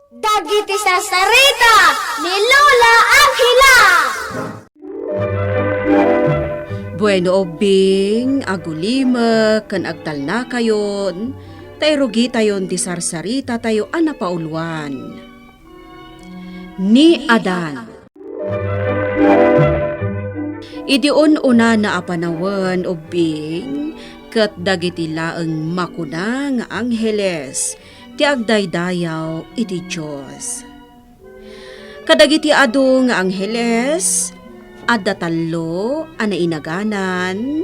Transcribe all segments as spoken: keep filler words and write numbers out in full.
Dagiti sarsarita ni Lola Angela. Bueno, ubbing, agulimek ken agtalnakayon, ta irugitayon ti sarsarita tayo a napauluan. Ni Adan. Idi un-unana a panawen, ubbing, ket dagiti laeng makuna nga angheles ti agdaydayaw iti Dios. Kadagiti adu nga angheles, adda tallo a nainaganan,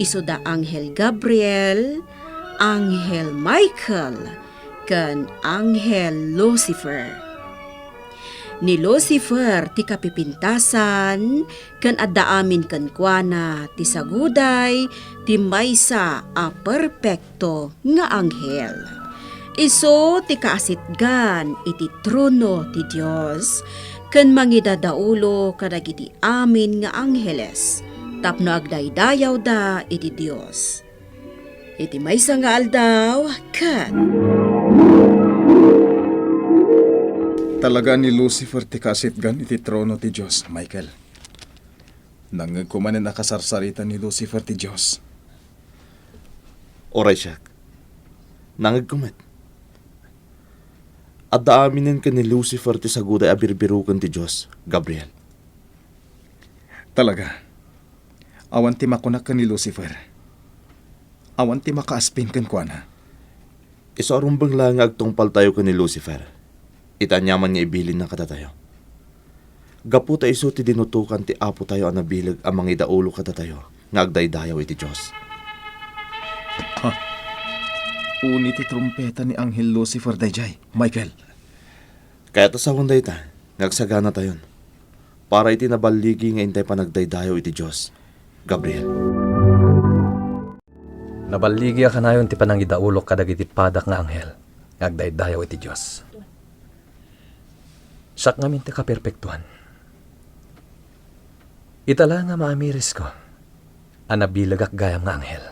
isu da Anghel Gabriel, Anghel Michael, ken Anghel Lucifer. Ni Lucifer ti kapipintasan, ken adda amin kenkuana ti saguday ti maysa a perpekto nga anghel. Isu ti kaasitgan iti trono ti Dios, ken mangidadaulo kadagiti amin nga angheles tapno agdaydayawda iti Dios. Iti maysa nga aldaw, ket Talaga ni Lucifer ti kaasitgan iti trono ti Dios, Michael. Nangngegko manen a kasarsarita ni Lucifer ti Dios. Uray siak. Nangngegko met. Adda aminen ken ni Lucifer ti saguday a birbiroken ti Dios, Gabriel. Talaga. Awan ti makuna ken ni Lucifer. Awan ti makaaspin kenkuana. Isu a rumbeng laeng nga agtungpaltayo ken ni Lucifer, iti aniaman nga ibilinna kadatayo. Gapu ta isu ti dinutokan ti Apotayo a nabileg a mangidaulo kadatayo nga agdaydayaw iti Dios. Ha? Uni ti trumpeta ni Anghel Lucifer daydiay, Michael. Kayat a sawen dayta nga agsaganatayon para iti naballigi nga intay panagdaydayaw iti Dios, Gabriel. Naballigi a kanayon ti panangidaulok kadagiti padak nga anghel nga agdaydayaw iti Dios. Siak ngamin ti kaperpektuan. Ita la nga maamirisko a nabilegak gayam nga anghel.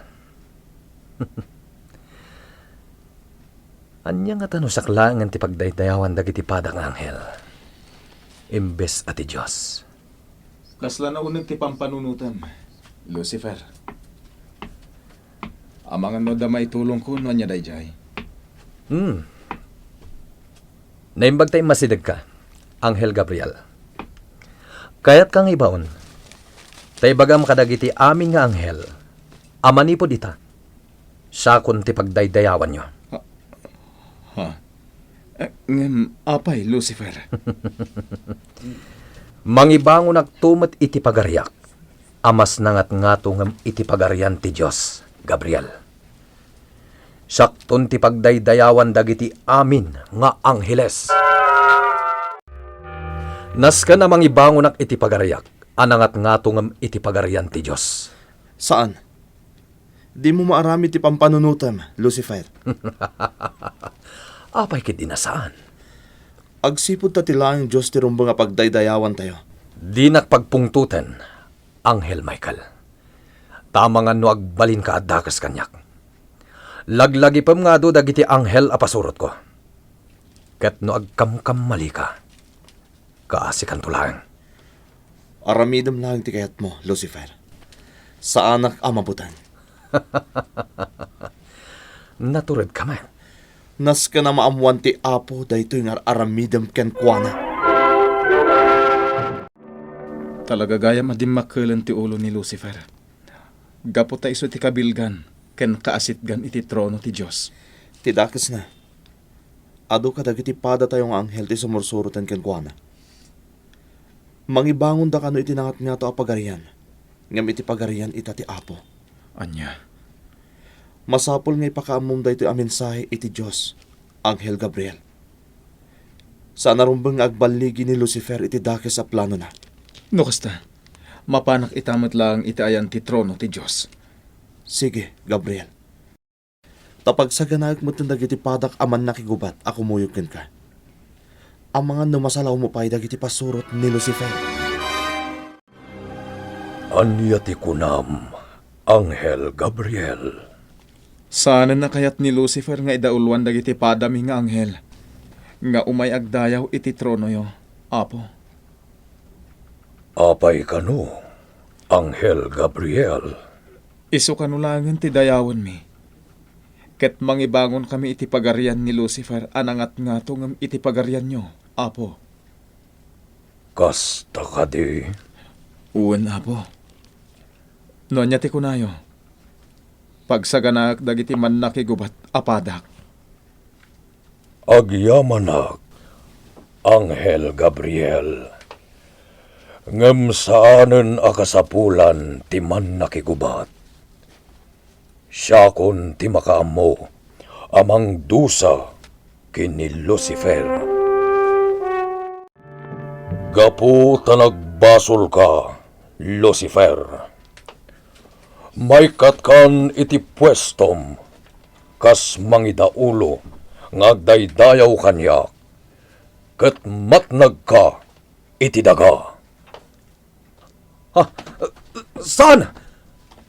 Ania ngata no siak laengen ti pagdaydayawan dagiti padak nga anghel imbes a ti Dios? Kasla nauneg ti pampanunotem, Lucifer. Amangan no adda maitulongko no ania daydiay. Hmm. Naimbag ta immasidegka, Anghel Gabriel. Kayatka nga ibaon ta ibagam kadagiti amin nga anghel a manipud ita, siakon ti pagdaydayawanyo. Ha? Ha? Eh, ngem apay, Lucifer? Mangibangonakto met iti pagariak a mas nangatngatongem iti Pagarian ti Dios, Gabriel. Siakton ti pagdaydayawan dagiti amin nga angheles. Nasken a mangibangonak iti pagariak a nangatngatongem iti Pagarian ti Dios. Saan. Dimo maaramid ti pampanunotem, Lucifer. Apay ketdi a saan? Agsipud ta ti laeng Dios ti rumbeng a pagdaydayawantayo. Dinak pagpungtoten, Anghel Michael. Ta amangan no agbalinka a dakes kaniak. Laglagipem nga adu dagiti anghel a pasurotko. Ket no agkamkammalika, kaasikanto laeng. Aramidem laeng ti kayatmo, Lucifer. Saanak a mabuteng. Naturedka met. Nasken a maammoan ti Apo daytoy nga ar-aramidem kenkuana. Talaga gayam a dimmakkelen ti ulo ni Lucifer. Gapu ta isu ti kabilgan ken kaasitgan iti trono ti Dios. Ti dakesna, adu kadagiti padatayo nga anghel ti sumursuroten kenkuana. Mangibangonda kano iti nangatngato a pagarian, ngem iti pagarian ita ti Apo. Ania? Masapul nga ipakaammom daytoy a mensahe iti Dios, Anghel Gabriel. Saan a rumbeng nga agballigi ni Lucifer iti dakes a planona. No kasta, mapanak ita met laeng iti ayan ti trono ti Dios. Sige, Gabriel. Ta pagsaganaek metten dagiti padak a mannakigubat a kumuyog kenka. Amangan no masalawmo pay dagiti pasurot ni Lucifer. Ania ti kunam, Anghel Gabriel? Saanen a kayat ni Lucifer nga idauloan dagiti padami nga anghel. nga umay agdayaw iti tronoyo, Apo. Apay kano, Anghel Gabriel? Isu kano laengen ti dayawenmi, ket mangibangonkami iti pagarian ni Lucifer a nangatngato ngem iti pagarianyo, Apo. Kasta kadi? Wen, Apo. No ania ti kunayo, pagsaganaek dagiti mannakigubat a padak. Agyamanak, Anghel Gabriel, ngem saanen a kasapulan ti mannakigubat. Siakon ti makaammo a mangdusa ken ni Lucifer. Gapu ta nagbasolka, Lucifer, maikkatkan iti puestom kas mangidaulo nga agdaydayaw kaniak, ket matnagka iti daga. Ha? Saan?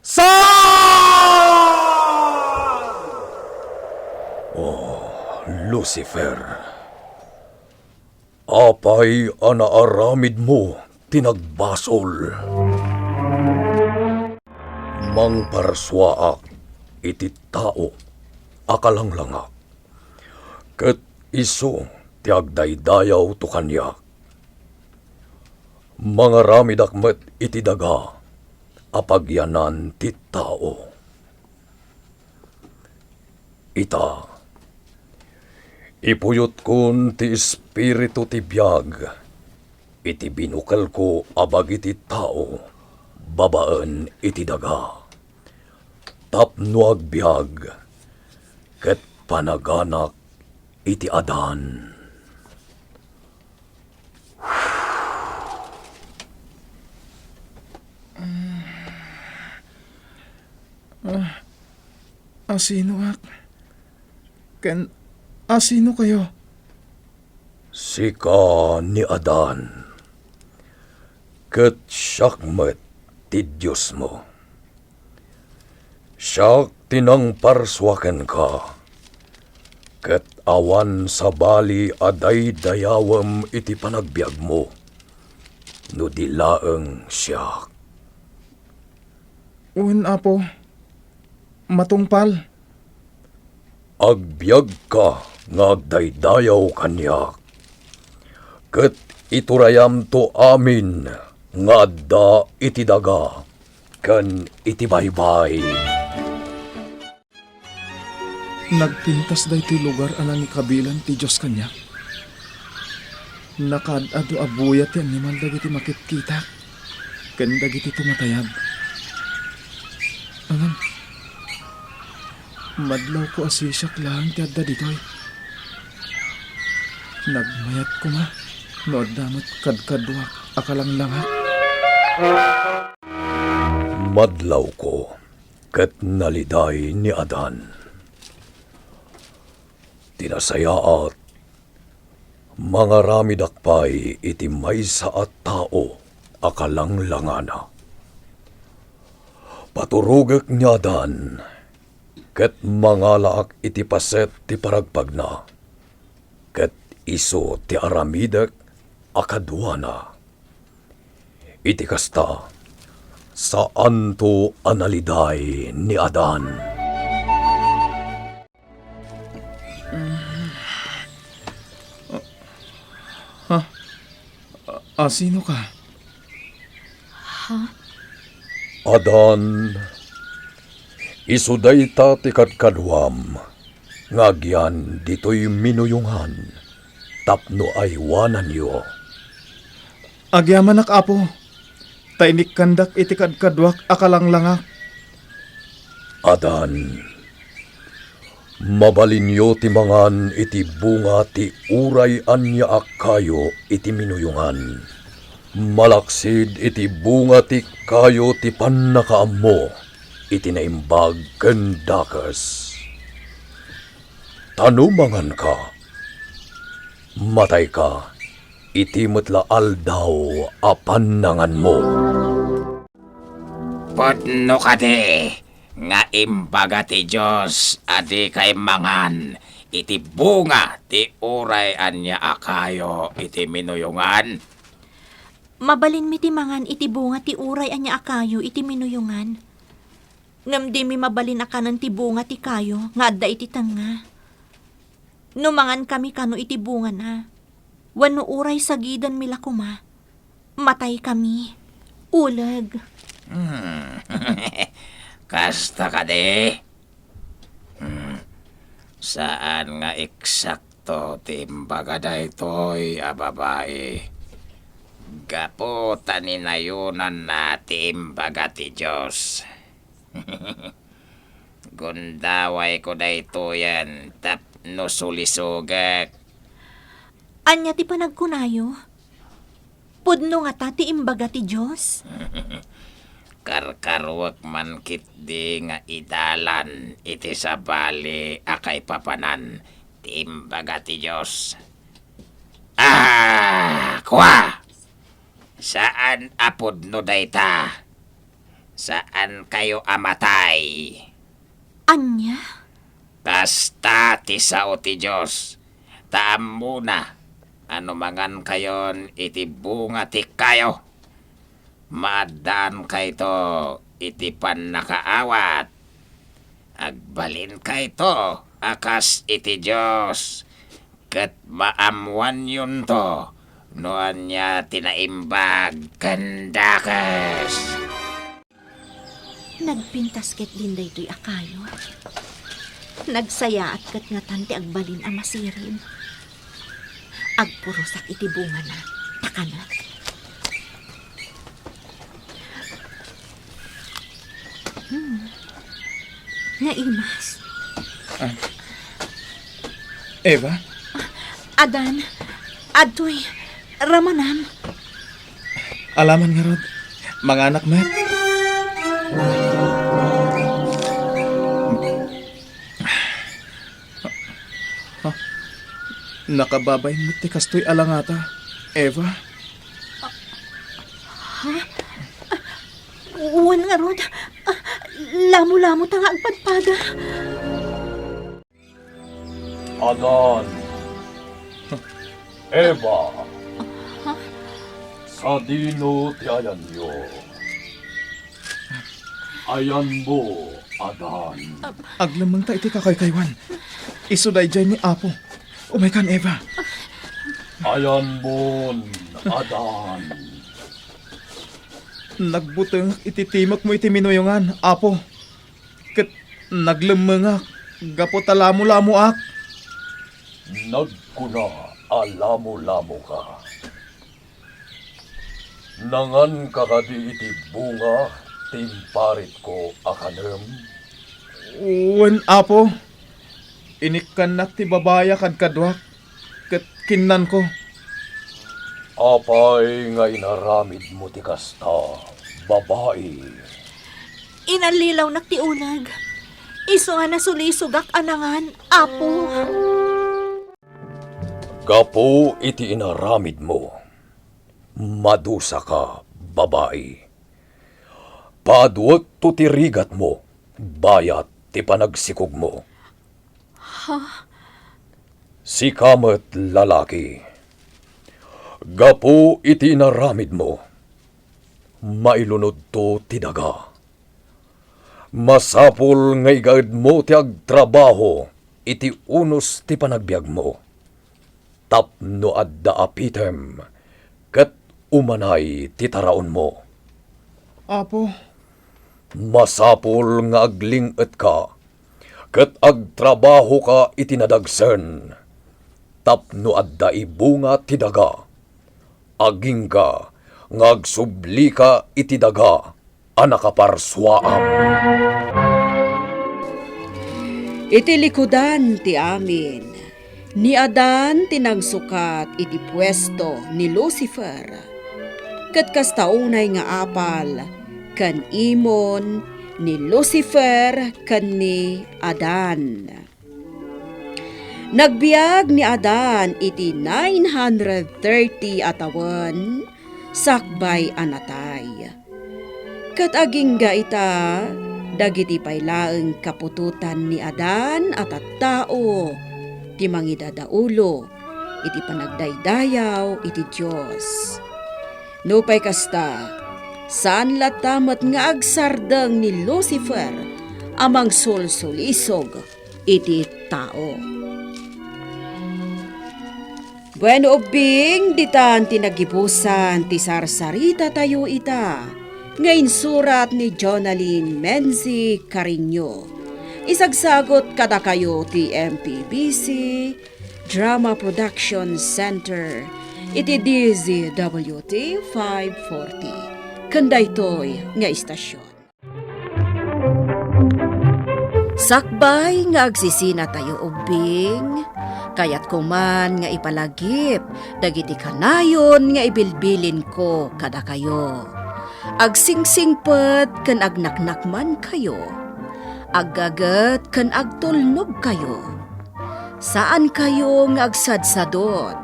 Saan? Oh, Lucifer, apay a naaramidmo ti nagbasol? Mangparsuaak iti tao a kalanglangak, ket isu ti agdaydayawto kaniak. Mangaramidak met iti daga a pagyanan ti tao. Ita, ipuyotkon ti espiritu ti biag iti binukelko a bagiti tao babaen iti daga, tapno agbiag ket panaganak iti Adan. Ah, asinoak? Ken asino kayo? Sika ni Adan, ket siak met ti Diosmo. Siak ti nangparsua kenka, ket awan sabali a daydayawem iti panagbiagmo no di laeng siak. Wen, Apo, matungpal. Agbiagka nga agdaydayaw kaniak, ket iturayamto amin nga adda iti daga ken iti baybay. Nagpintas daytoy lugar a nangikabilan ti Dios kaniak. Nakaad-adu a buya ti animal dagiti makitkitak ken dagiti tumatayab. Ngem, madlawko a sisiak laeng ti adda ditoy. Nagmayat koma no adda met kadkaduak a kalanglangak. Madlawko ket naliday ni Adan. Ti nasayaat, mangaramidak pay iti maysa a tao a kalanglangana. Paturogek ni Adan, ket mangalaak iti paset ti paragpagna, ket isu ti aramidek a kaduana. Iti kasta, saanto a naliday ni Adan. Ha? A-, asino ka? Ha? Adan, isu dayta ti kadkaduam nga agyan ditoy minuyongan tapno aywananyo. Agyamanak, Apo, ta inikkandak iti kadkaduak a kalanglangak. Adan, mabalinyo ti mangan iti bunga ti uray ania a kayo iti minuyongan, malaksid iti bunga ti kayo ti pannakaammo iti naimbag ken dakes. Ta no manganka, matayka iti met la aldaw a pannanganmo. Pudno kadi nga imbaga ti Dios a dikay mangan iti bunga ti uray ania a kayo iti minuyongan? Mabalinmi ti mangan iti bunga ti uray ania a kayo iti minuyongan. Ngem dimi mabalin a kanen ti bunga ti kayo nga adda iti tengnga. No mangankami kano iti bungana, wenno uray sagidenmi la koma, mataykami. Uleg. Hmm. Kasta kadi? Hmm. Saan nga eksakto ti imbaga daytoy a babai. Gapu ta ninayonanna ti imbaga ti Dios. Gundawayko daytoyen tapno sulisogek. Ania ti panagkunayo? Pudno ngata ti imbaga ti Dios? Karkaruek man ketdi nga idalan iti sabali a kaipapanan ti imbaga ti Dios. Ah, kua! Saan a pudno dayta. Saankayo a matay. Ania? Kasta ti sao ti Dios, ta ammona a no mangankayon iti bunga ti kayo, maaddankayto iti pannakaawat. Agbalinkayto a kas iti Dios, ket maammoanyonto no ania ti naimbag ken dakes. Nagpintas ketdin daytoy a kayo. Nagsayaat ket ngatan ti agbalin a masirib. Agpurosak iti bungana, ta kanek. Hmm. Naimas. Ah. Eva? Adan, adtoy, ramanam. Alaman ngarud, manganak met. Ha? Nakababain met ti kastoy a langata, Eva? Ha? Wen ngarud, ah, lamo-lamo ta nga agpadpada. Adan. Eva. Ha? Sadino ti ayanyo? Ayanmo, Adan. Aglemmengta iti kakaykaywan. Isu daydiay ni Apo. Umaykan, Eva. Ayanmon, Adan. Nagbutengak iti timekmo iti minuyongan, Apo. Ket naglemmengak gapu ta lamo-lamoak. Nagkuna a lamo-lamoka. Nanganka kadi iti bunga ti imparitko a kanem? Wen, Apo. Inikkannak ti babai a kadkaduak, ket kinnanko. Apay nga inaramidmo ti kasta, babai? Inallilawnak ti uleg. Isu a nasulisogak a nangan, Apo. Gapu iti inaramidmo, madusaka, babai. Paaduekto ti rigatmo, bayat ti panagsikogmo. Ha? Sika met, lalaki, gapu iti inaramidmo, mailunodto ti daga. Masapul nga igaedmo ti agtrabaho iti unos ti panagbiagmo, tapno adda apitem ket umanay ti taraonmo. Apo. Masapul nga agling-etka ket agtrabahoka iti nadagsen, tapno adda ibunga ti daga, agingga nga agsublika iti daga a nakaparsuaam. Iti likudan ti amin, ni Adan ti nagsukat iti puesto ni Lucifer, ket kasta unay nga apal ken imon ni Lucifer ken ni Adan. Nagbiag ni Adan iti nine hundred thirty a tawen sakbay a natay. Ket agingga ita, dagiti pay laeng kaputotan ni Adan a tattao, ti mangidadaulo iti panagdaydayaw iti Dios. Nupay kasta, saan latta met nga agsardeng ni Lucifer a mangsulsulisog iti tao. Bueno, ubbing, ditan ti nagibusan ti sarsaritatayo ita nga insurat ni Jonalyn Menzi Cariño. Isagsagut kadakayo ti M P B C Drama Production Center iti D Z W T five forty. Ken daytoy nga istasyon. Sakbay nga agsisinatayo ubbing, kayatko man nga ipalagip dagiti kanayon nga ibilbilinko kadakayo. Agsingsingpet ken agnaknakmankayo, aggaget ken agtulnogkayo. Saankayo nga agsadsadot.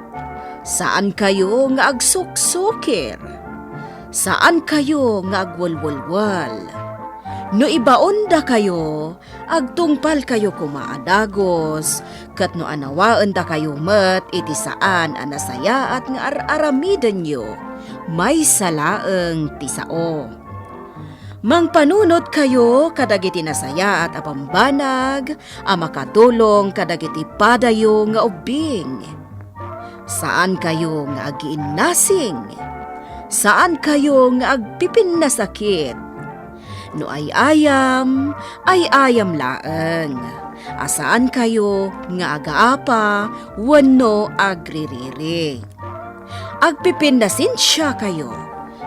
Saankayo nga agsuksukir. Saankayo nga agwelwelwel. No ibaondakayo, agtungpalkayo koma a dagus, ket no anawaendakayo met iti saan a nasayaat nga ar-aramidenyo, maysa laeng ti sao. Mangpanunotkayo kadagiti nasayaat a bambanag a makatulong kadagiti padayo nga ubbing. Saankayo nga agiinnasing. Saankayo nga agpipinnasakit. No ay-ayam, ay-ayam laeng. A saankayo nga agaapa wenno agririri. Agpipinnasensiakayo,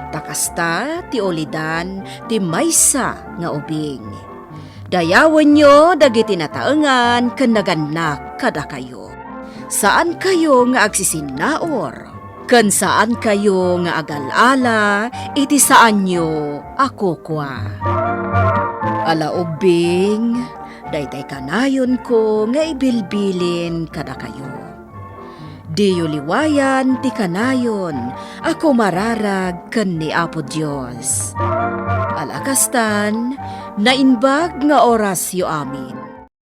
ta kasta ti ulidan ti maysa nga ubing. Dayawenyo dagiti nataengan ken nagannak kadakayo. Saankayo nga agsisinnaur, ken saankayo nga agal-ala iti saanyo a kukua. Ala ubbing, daytay kanayonko nga ibilbilin kadakayo. Diyo liwayan ti kanayon a kumararag ken ni Apo Dios. Ala kastan, naimbag nga orasyo amin.